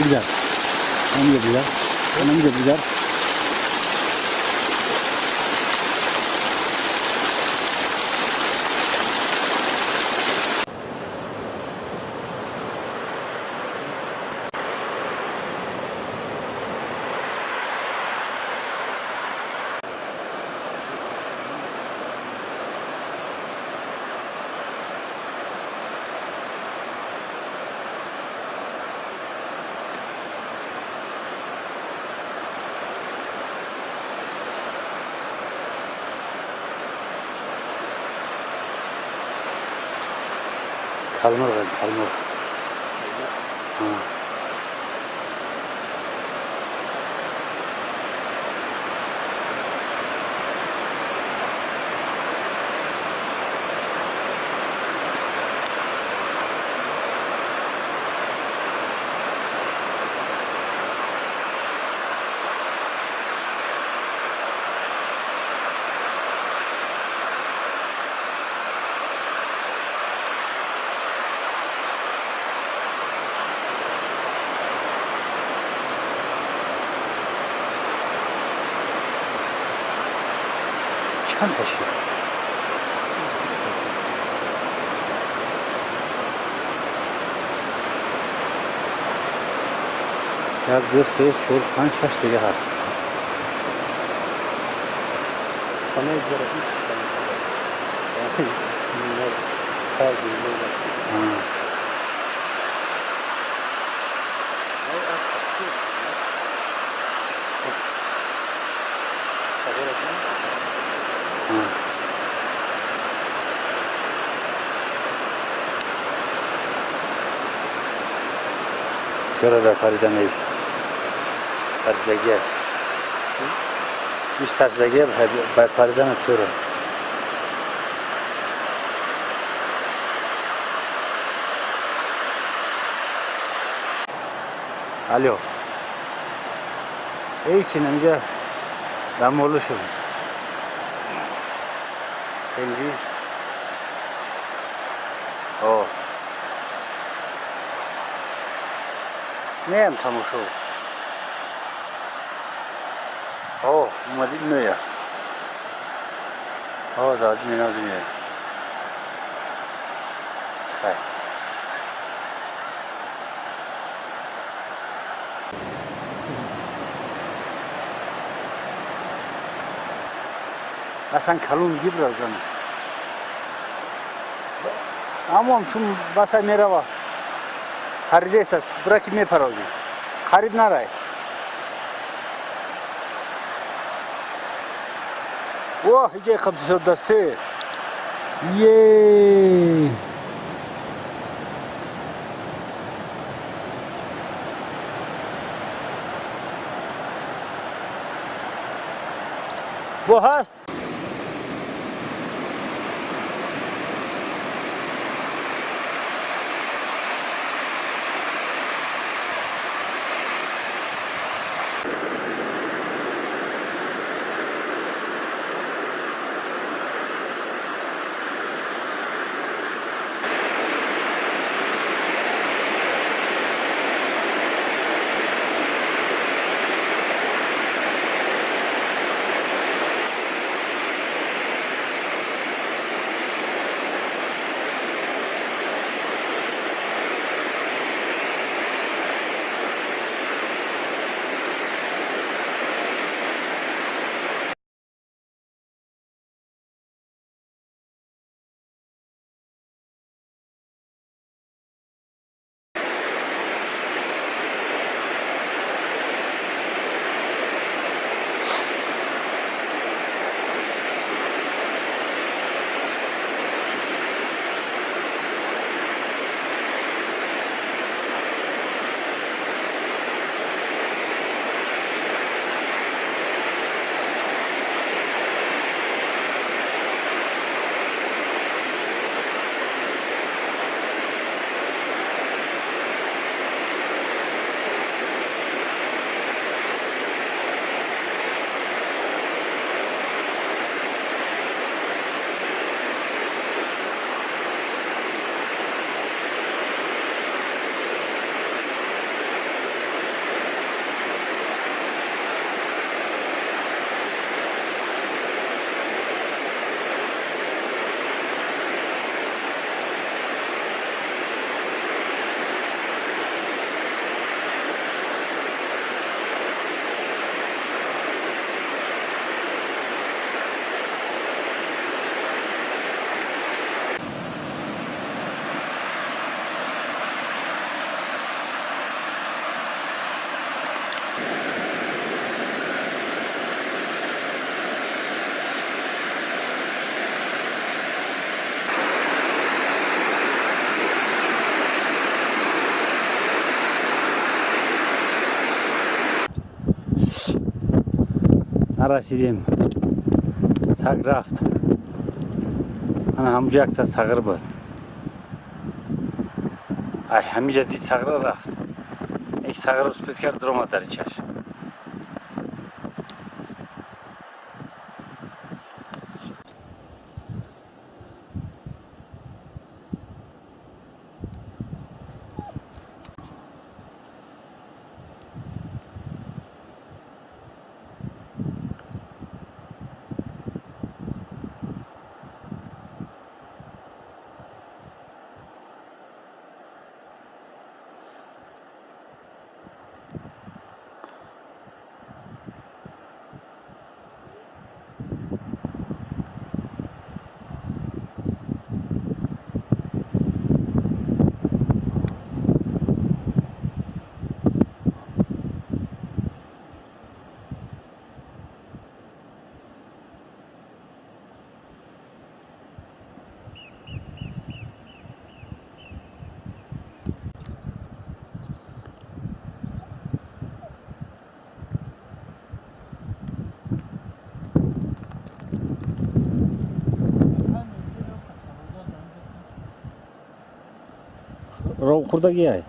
Бигзар. Ҳаминҷо бигзар. Ҳаминҷо бигзар. Kalmır, kalmır. Ha. Чанд та шид? Як, ду, се, чор, панҷ, шаш дига ҳаст. Чаро парида тарсидагия? Иш тарсидагия паридана чаро? Алло. Ҳеҷ инҷа дамолу шуд. Пенҷи? О. Неам тамошо. О, омадид мея. О, заводи менози мея. Хай. Аслан калон гибра занаш. Амон чун баса мерава. Паридест аст, бура ки мепарозӣ. Қариб нарай. Воҳ, иҷаи қабзишодасте. Е! Бо ҳаст? Нарасидем. Саг рафт. Ана ҳамуҷа якта сағир буд. Ай ҳамиҷа дид сағира рафт. Як сағир успет кард дуромад дар чаш. Ров хурдагиай.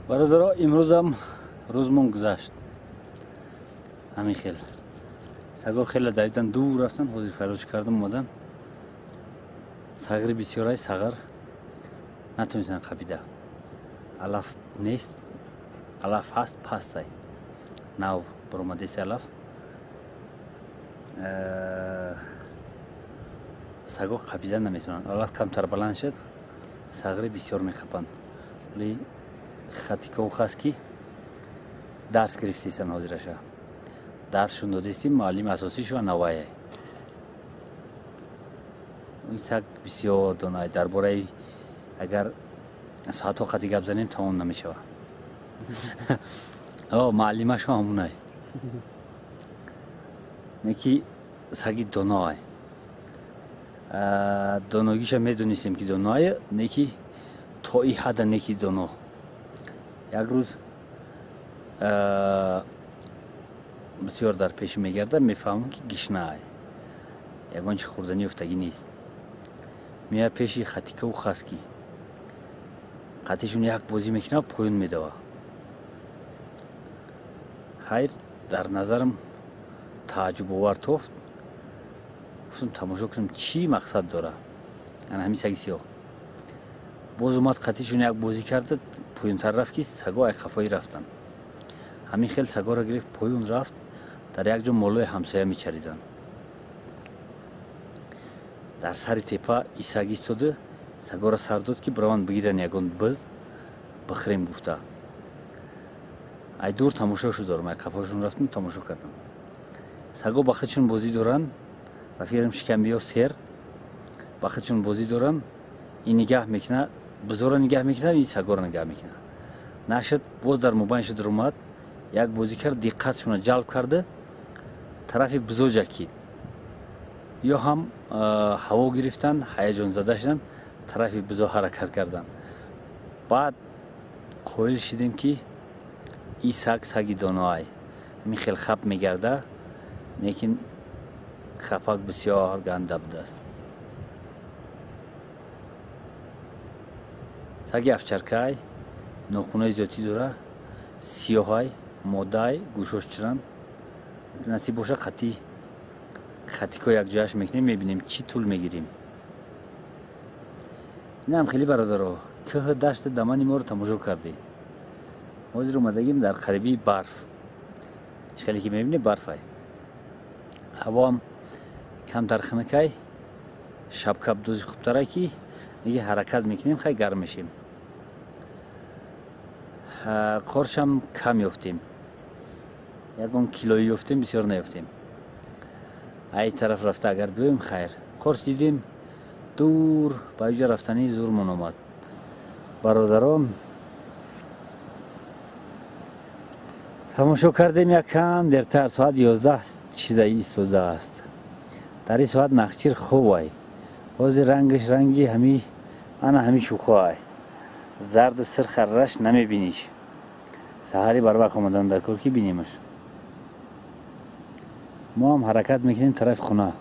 Бародаро, имрӯзам рӯзмон гузашт ҳамин хел. Саго хеле давидан, дур рафтан, ҳозир фарёд кардам, омадан. Сағири бисёрай, сағир натонистан қапида. Алаф нест, алаф ҳаст, пастай. Нав баромадеси алаф. Саго қапида наметавонанд. Алаф камтар баланд шуд, сағири бисёр мехапанд. Вале хатиков ҳаст, ки дарс гирифтистан ҳозираша. Дарсшон додистим, муаллими асосишо навае. Ин саг бисёр донай, дар бораи агар соатҳо қати гап занем, тамом намешавад. О, муаллимашо ҳамунай. Не ки саги доноай. Доногиша медонистем, ки доноае, не ки то и ҳадда не ки доно. Як рӯз бисёр дар пеши мегардад, мефаҳмам, ки гишнаай. Ягон чи хӯрданӣ ёфтагӣ нест. Меяд пеши хатикаву хаски. Қатишон як бозӣ мекунад, поён медава. Хайр, дар назарам тааҷҷубовар тофт. Гуфтам, тамошо кунам, чӣ мақсад дора. Ана ҳамин саги сиёҳ. Боз омад, қатишон як бозӣ карда, поёнтар рафт, ки саго ай қафоӣ рафтанд. Ҳамин хел сагоро гирифт, поён рафт, дар як ҷо молои ҳамсоя мечариданд. Дар сари тепа и саг истода, сагоро сар дод, ки бираванд бигиранд ягон биз бихӯрем гуфта. Ай дур тамошошу дорам, ай қафошон рафтам, тамошо кардам. Саго ба худшон бозӣ доранд, ба фикрам, шикамбиё сер, ба худшон бозӣ доранд. Ин нигаҳ мекунад, бизоро нигаҳ мекунад, ин сагоро нигаҳ мекунад. Нашуд, боз дар мобайншо дуромад, як бозӣ кард, диққатшонро ҷалб карда, тарафи бизо ҷакид. Ё ҳам ҳаво гирифтанд, ҳаяҷонзада шуданд, тарафи бизо ҳаракат карданд. Баъд қоил шидем, ки и саг саги доноай. Ҳамин хел хап мегарда, лекин хапак бисёр ганда будааст. Саги овчаркай, нохунои зиёдтӣ дора, сиёҳай, модай, гӯшош чиранд. Насиб боша, қати хатико якҷояш мекунем, мебинем, чӣ тӯл мегирем. Инам хеле, бародаро, кӯҳу дашти дамани моро тамошо кардед. Ҳозир омадагим дар қарибии барф. Чӣ хеле ки мебинед, барфай. Ҳавоам камтар хунукай, шабкаб дӯзи хубтарай, ки диге ҳаракат мекунем, хай гарм мешем. Қоршам кам ёфтем. Ягон килоӣ ёфтем, бисёр наёфтем. Ай тараф рафта агар биёем, хайр. Қорш дидем, дур ба ҷо рафтани зурмон омад. Бародарон, тамошо кардем, якам дертар, соат 11 шида истодааст. Дар ин соат нахчир хобай. Ҳозир рангаш ранги ҳами ана ҳами чӯхоай. Зарду сирха раш намебиниш. Саҳари барвақт омадан дар кор, ки бинемаш. Мо ҳам ҳаракат мекунем тарафи хона.